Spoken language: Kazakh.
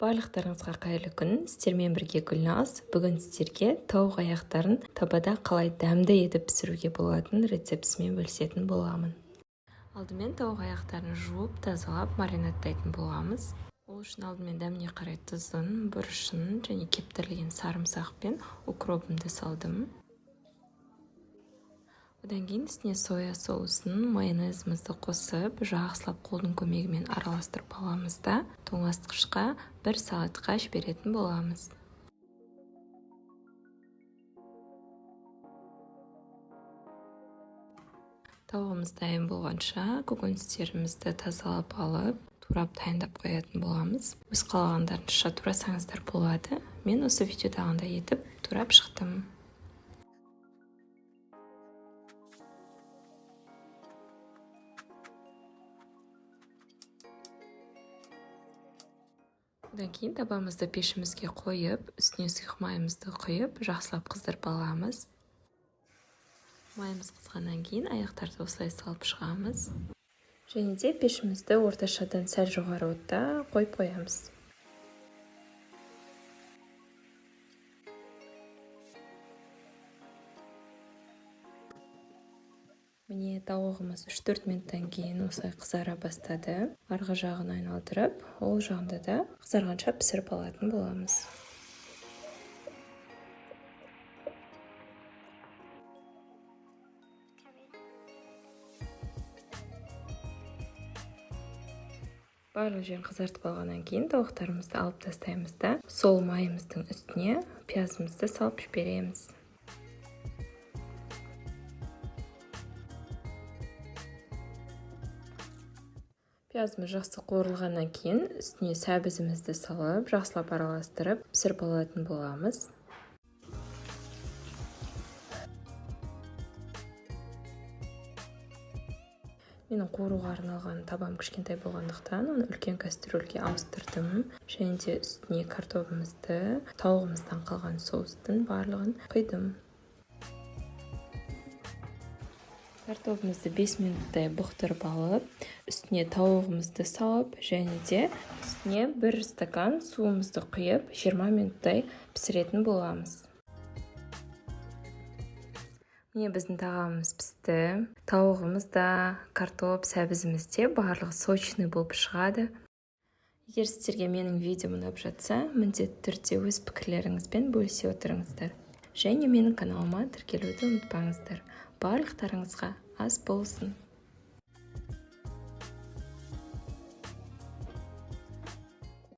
Барлықтарыңызға қайырлы күн! Сіздермен бірге Гүлназ. Бүгін сіздерге тауық аяқтарын табада қалай дәмді етіп пісіруге болатын рецептісімен бөлісетін боламын. Алдымен тауық аяқтарын жуып, тазалап, маринадтайтын боламыз. Ол үшін алдымен дәміне қарай тұзын, бұрышын және кептірілген сарымсақ пен укробымды салдым. Одан кейін үстіне соя соусын, майонезімізді қосып, жақсылап қолдың көмегімен араластырып аламыз да, тоңазытқышқа 1 сағатқа жіберетін боламыз. Тауығымыз дайын болғанша көкөністерімізді тазалап алып, турап дайындап қоятын боламыз. Өз қалағандарыңызша турасаңыздар болады. Мен осы видеодағындай етіп турап шықтым. Одан кейін табамызды пешімізге қойып, үстіне сұйық майымызды құйып, жақсылап қыздырып аламыз. Майымыз қызғаннан кейін аяқтарды осылай салып шығамыз. Және де пешімізді орташадан сәл жоғары отта қойып қоямыз. Міне, тауығымыз 3-4 минуттан кейін осылай қызара бастады. Арғы жағын айналдырып, ол жағында да қызарғанша пісіріп алатын боламыз. Барлық жерін қызартып алғаннан кейін тауықтарымызды алып тастаймыз да, сол майымыздың үстіне пиязымызды салып жібереміз. Пиязымыз жақсы қуырылғаннан кейін үстіне сәбізімізді салып, жақсылап араластырып, пісіріп алатын боламыз. Менің қуыруға арналған табам кішкентай болғандықтан, оны үлкен кастрюльге ауыстырдым. Және де үстіне картобымызды, тауығымыздан қалған соустың барлығын құйдым. Картобымызды 5 минуттай бұқтырып алып, үстіне тауығымызды салып, және де үстіне 1 стакан суымызды құйып, 20 минуттай пісіретін боламыз. Міне, біздің тағамымыз пісті. Тауығымыз да, картоп, сәбізіміз де барлығы сочный болып шығады. Егер сіздерге менің видеом ұнап жатса, міндетті түрде өз пікірлеріңізбен бөлісе отырыңыздар. Және менің каналыма тіркелуді ұмытпаңыздар. Барлықтарыңызға ас болсын.